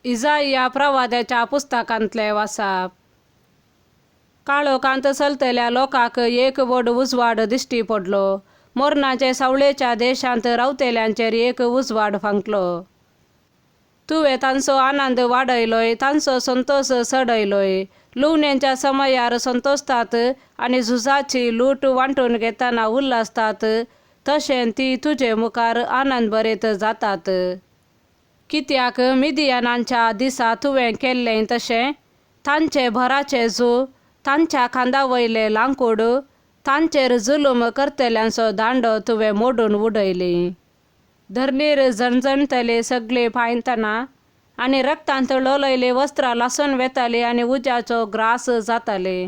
इजाइया प्रवाद्याच्या पुस्तकांतलें वाचप. काळोखांत चलतल्या लोकांक एक व्हड उजवाड दिश्टी पडलो. मरणाचे सावळेच्या देशांत रावतल्यांचेर एक उजवाड फांकलो. तुवें तांचो आनंद वाडयलोय, तांचो संतोश चडयलोय. लुवणेच्या समयार संतोशतात आनी झुजाची लूट वांटून घेतना उल्हासतात तशें ती तुजे मुखार आनंद भरीत जातात. कित्याक मिदियानांच्या दिसा तुवें केल्लें तशें तांचे भराचे जू, तांच्या खांदा वयलें लांकूड, तांचेर जुलूम करतल्यांचो दांडो तुवें मोडून उडयली. धरणीर झणझणटली सगळीं पांयतणां आनी रक्तांत लोलयलीं वस्त्रां लासून वेतालीं आनी उज्याचो ग्रास जाताली.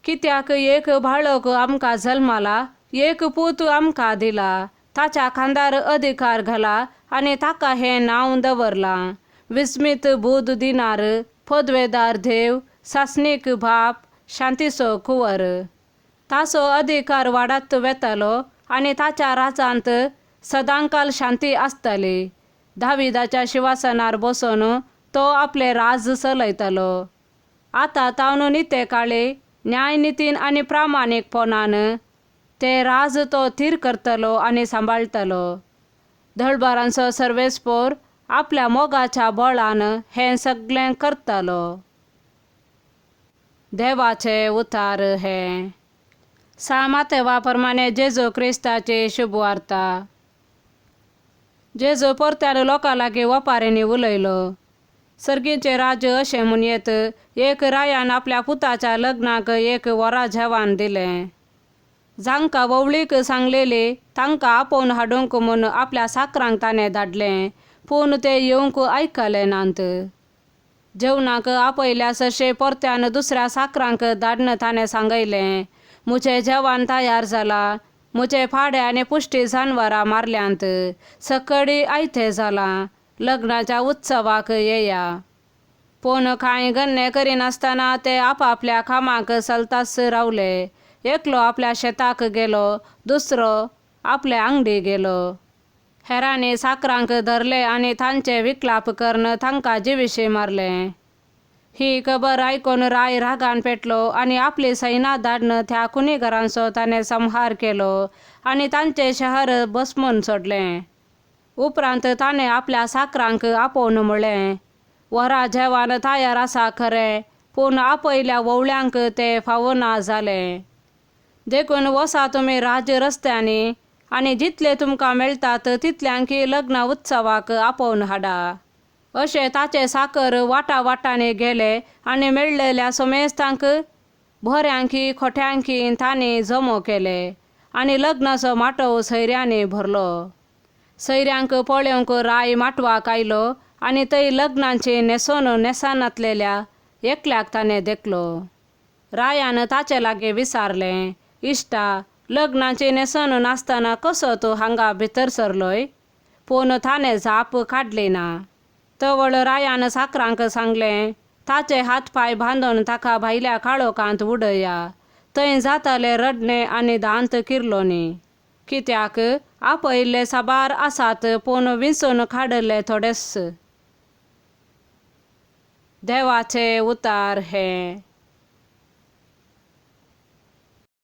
कित्याक एक बाळक आमकां जल्मला, एक पूत आमकां दिला. ताच्या खांदार अधिकार घाला आनी ताका हें नांव दवरलां, विस्मीत बूद दिनार, पदवेदार देव, सासणीक बाप, शांतीचो कुंवर. ताचो अधिकार वाडत वेतालो आनी ताच्या राजांत सदांकाल शांती आसताली. दाविदाच्या शिंवासनार बसून तो आपलें राज चलयतालो. आतां तावन निते काळी न्यायनितीन आनी प्रामाणीकपणान तें राज तो थीर करतलो आनी सांबाळटलो. दळबारांचो सर्वेस्पोर आपल्या मोगाच्या बळान हें सगळें करतालो. देवाचे उतार हें. सा मातेवा प्रमाणे जेजू क्रिस्ताची शुभवार्ता. जेजू परत्यान लोकां लागीं ओपारींनी उलयलो. सर्गीचें राज्य अशें म्हणयेत, एक रायान आपल्या पुताच्या लग्नाक एक वरा जेवण दिलें. जांकां व्होंवळीक सांगलेली तांकां आपोवन हाडूंक म्हूण आपल्या साकरांक ताणें धाडलें, पूण ते येवंक आयकले नात. जेवणाक आपयल्या सरशें परत्यान दुसऱ्या साकरांक धाडून ताणें सांगयलें, म्हजें जेवण तयार जालां, म्हजे पाडे आनी पुश्टी जानवरां मारल्यांत, सकडी आयतें जालां, लग्नाच्या उत्सवाक येया. पूण कांय गन्ने करिनासतना ते आपापल्या कामाक चलताच रावले. एकलो आपल्या शेताक गेलो, दुसरो आपले आंगडी गेलो. हेरांनी साकरांक धरले आनी तांचे विकलाप करून तांकां जिविशी मारले. ही खबर आयकून राय रागान पेटलो आनी आपली सैना धाडून त्या खुनीघरांचो ताणें संहार केलो आनी तांचें शहर भस्मून सोडलें. उपरांत ताणें आपल्या साकरांक आपोवन म्हणलें, वरा जेवण तयार आसा खरें, पूण आपयल्या व्होंवळ्यांक तें फावना जालें. देखून वसा तुमी राज्य रस्त्यांनी आनी जितले तुमकां मेळटात तितल्यांकी लग्न उत्सवाक आपोवन हाडा. अशें ताचे साकर वाटा वाटांनी गेले आनी मेळ्ळेल्या समेस्तांक बऱ्यांकी खोट्यांकी तांणी जमो केले आनी लग्नाचो माटोव सैऱ्यांनी भरलो. सैऱ्यांक पळोवंक राय माटवाक आयलो आनी थंय लग्नाची न्हेसोन न्हेसनातलेल्या एकल्याक ताणें देखलो. रायान ताचे लागीं विचारलें, इश्टा, लग्नाची न्हेसण नासतना कसो तूं हांगा भितर सरलोय? पूण ताणें जाप काडली ना. तवळ रायान साकरांक सांगलें, ताचे हात पांय बांदून ताका भायल्या काळोखांत उडया. थंय जातालें रडणें आनी दांत किर्लोनी. कित्याक आपयल्ले साबार आसात पूण विंचून काडिल्ले थोडेच. देवाचे उतार हें.